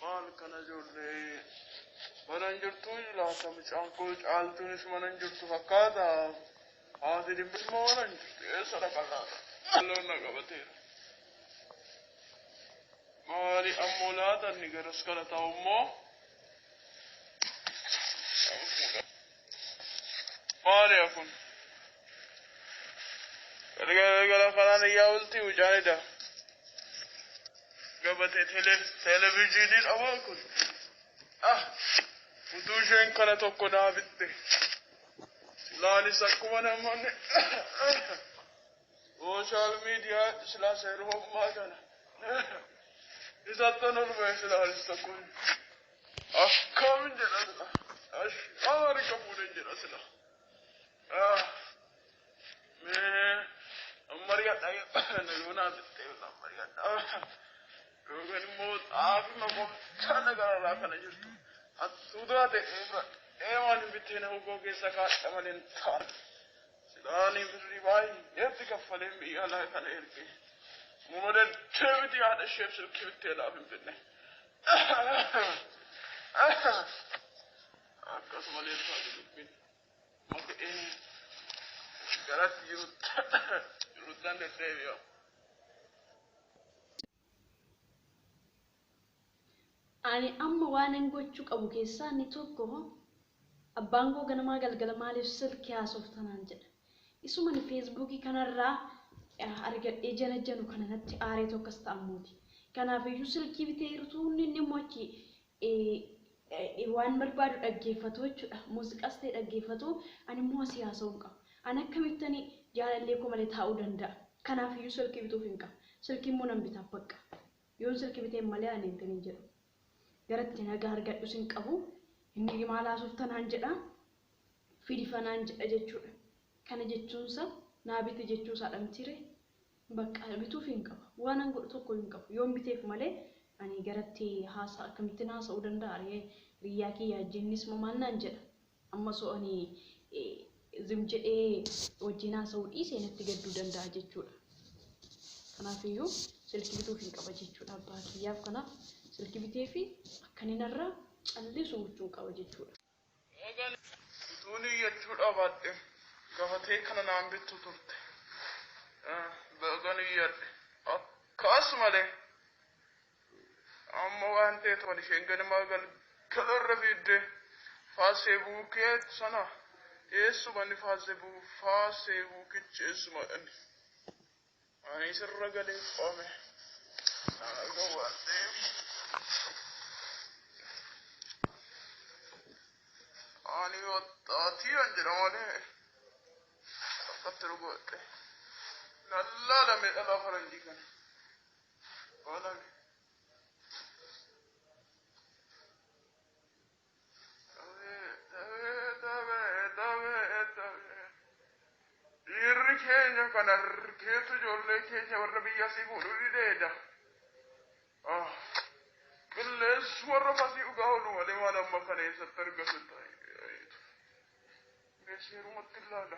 Maal kana ijoollee mana hin jirtuu laata mucaan koo caaltuunis mana hin jirtu fakkaata. Haati dimbis immoo mana hin jirtu eessa dhaqan laata? Loon na qabateera. Maali ammoo laata inni garas kana taa'u immoo? Maali kun? Galgala kanaan iyyaa bultii mucaan ida. Gabatee televezyiinii dhabaa kun. Ah! Utuu isheen kana tokko naa bitte. Silaanis akkuma namoonni sooshaal miidiyaa silaa seeruu ammaa kana. Isattan ol ba'e silaanis tokko. Akkamin jedha sila. Amarika fuudhen jedha sila. Ah! Mee ammariyaadha yoonaa bittee ammariyaadha. Yookaan immoo xaafii maqoomtaa gararraa kana jirtu. Hattuu taate eemaan hin bitteen hogoo keessa kaadha malee hin taane. Silaanii birrii baay'eetti kaffaleen biyya alaa kana erge. Muma deddeebiti haadha isheef silkii bittee laaf hin binne. Akkasumalee taate dubbiin. Maka'ee garatti jiruttan deddeebi'a. Ani amma waanan gochuu qabu keessaa inni tokko abbaan koo ganamaa galgala maaliif silkii haasofta naan jedha. Isuma ani feesbuukii kanarraa argadhee jana janu kana natti aareetu akkas ta'a ammooti. Kanaafiyyuu silkii bitee jirtu inni immoo achi waan barbaadu dhaggeeffatu jechuudha. Muuziqaas ta'e dhaggeeffatu ani immoo asii haasa'uu hin qabu. Ani akkamittani jaalallee koo malee taa'uu danda'a. Kanaafiyyuu silkii bituuf hin qabu. Silkii immoo nan bitaaf bakka. Yoon silkii biteen malee ani hin hin jedhu. Garatti nagaa argadhus hin qabu. Inni maal haasofta naan jedha. Fidifa naan jedha jechuudha. Kana jechuunsa naa bite jechuusaadha mitiire. Bakka bituuf hin qabu. Waan an godhu tokko hin qabu. Yoon biteef malee ani garatti haasa akkamittiin haasa'uu danda'a ree riyyaa kiyya wajjinis immoo maal naan jedha. Amma osoo ani zim jedhee wajjin haasa'uu dhiise natti gadduu danda'a jechuudha. Kanaafiyyuu silkii bituuf hin qaba jechuudha abbaa kiyyaaf kanaaf silkii bitee fi akka inni narraa callisu gochuun qaba jechuudha. Utuun iyyachuu dhabaadhe gabatee kana naan bittu turte. Bagan iyyadhe. Akkas malee. Amma waan ta'e toon isheen ganamaa galgala irra fiidde faasebuukee sana eessuma inni faasebuukichi eessuma inni. Ani sirra galee qoome. Naan argamu waan ta'eef. Ani wattaatii an jedha malee akkatti dhugoodhe. Lallaalame dhalaa faranjii kana. Balame. Dhiirri keenya kan argeetu ijoollee keenya warra biyya asii fuudhuu dideedha. Qilleensi warra fasii dhugaa oolu malee waan amma kana eessatti argatu ta'e. Seerumatti ilaala.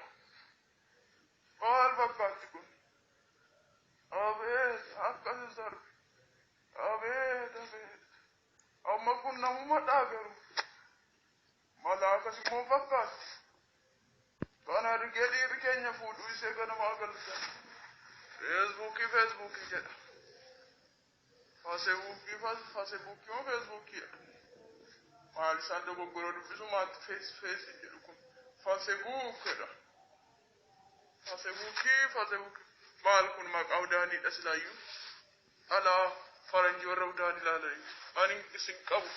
Maal fakkaatti kun? Abeet akkas sarbe. Abeet abeet. Amma kun namuma garuu. Malaakas immoo fakkaatti. Kan argee dhiirri keenya fuudhuu ishee ganamaa galgala. Feesbuukii feesbuukii jedha. Feesbuukii feesbuukii moo feesbuukii maal isaan dogoggora dubbisu maatti fees fees jedhu kun feesbuuk jedha. Feesbuukii feesbuukii maal kun maqaa udaaniidha silaayyuu. Alaa faranjii warra udaan ilaalanii ani isin qabu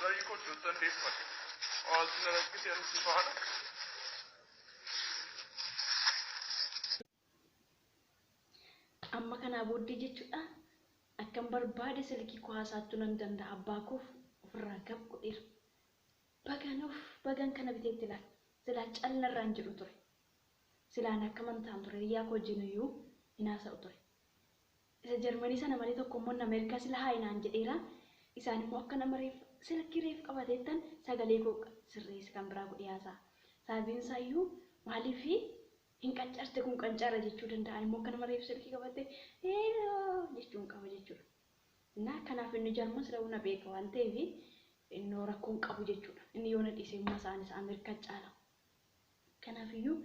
qarii koddottan deeffadhe. Maaltu na rakkise ani si faana. Amma kanaa booddee jechuudha akkan barbaade silkii koo haasaachuu nan danda'a abbaa koof ofirraa gab godheera. Bagan of bagan kana biteetti ilaal. Silaa callarraan jedhu ture. Silaan akka mantaan ture hiriyaa koo wajjin iyyuu hin haasa'u ture. Isa Jarmanii sana malee tokko immoo Ameerikaa sila haa naan jedheera. Isaan immoo akka nama reef silkii reef qabateettan sagalee koo sirreesse kan biraa godhee haasa'a. Sababiin isaa iyyuu maaliif Hin qancarte kun qancara jechuu danda'a. Immoo akka nama reefu silkii qabatte hello jechuun qaba jechuudha. Innaa kanaaf inni Jarman sila na beeka waan ta'eef inni rakkoo hin qabu jechuudha. Inni yoo na dhiise immoo isaan isa Ameerikaa caala. Kanaafiyyuu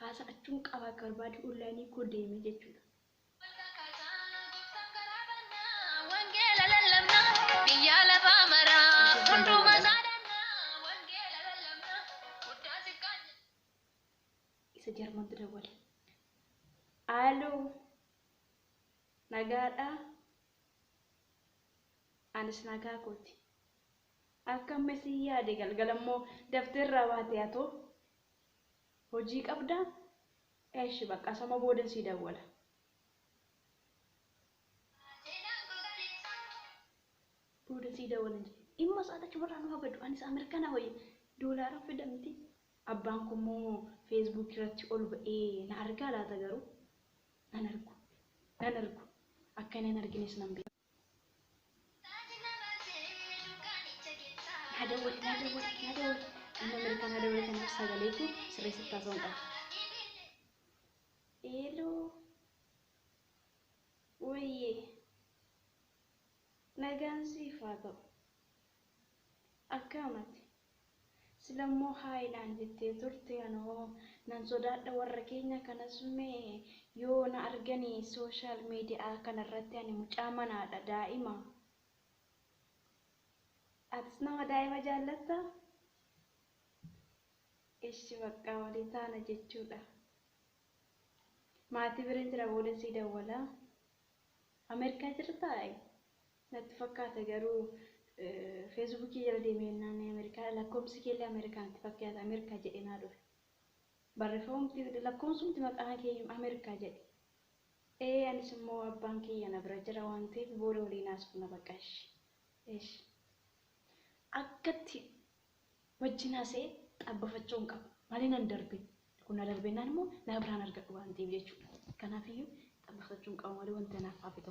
haasa'achuun qaba akka barbaade onlaayinii koo deeme jechuudha. Wangeela lallabnaa biyya lafaa maraa hundumaa saadannaa wangeela lallabnaa guddaa xiqqaan. Isa Jarmantu dawwale. Aloo, nagaadhaa? Anis nagaa kooti. Akka amma isin yaade galgala immoo dafteerraa baate haa ta'u. Hojii qabdaa? Eeshi bakka sama booda sii dawwala. Booda sii dawwala jedhe. Dhimma isaati achumarraa nu habadu. Anis Ameerikaa wayya. Doolaara fidamti. Abbaan kun immoo feesbuuk irratti ol ba'ee na argaa laata garuu? Nan argu. Nan argu. Akka inni hin argines nan beeka. Na dawwale, na dawwale, na dawwale. Inni Ameerikaa na dawwale kanaaf sagalee koo sirreessitti haasa'uun qaba. Eeloo. Wayyee. Nagaan siif haa ta'u. Akkamati? Silammoo haayinaan jettee turte anoo nan sodaadha warra keenya kanas mee yoo na arganii sooshaal miidiyaa kanarratti ani mucaa manaadha daa'ima. Atis nama daa'ima jaallattaa? Ishi bakka walii taana jechuudha. Maatii bira jira booda sii dawwalaa. Ameerikaa jirtaa? Natti fakkaata garuu feesbuukii jala deemee naannoo Ameerikaa lakkoofsi keellee Ameerikaa natti fakkaata Ameerikaa jedhee naa dhufe. Barreeffamti lakkoofsumti maqaan kee Ameerikaa jedhe. Ee anis immoo abbaan kiyya na bira jira waan ta'eef booda waliin haasofna bakka ishi. Ishi. Akkatti wajjin haasa'ee xabbafachuu hin qabu. Malee nan darbin. Kun na darbennaan immoo na biraan argadhu waan ta'eef jechuudha. Kanaafiyyuu xabbafachuu hin qabu malee wanta naaf hafe tokko.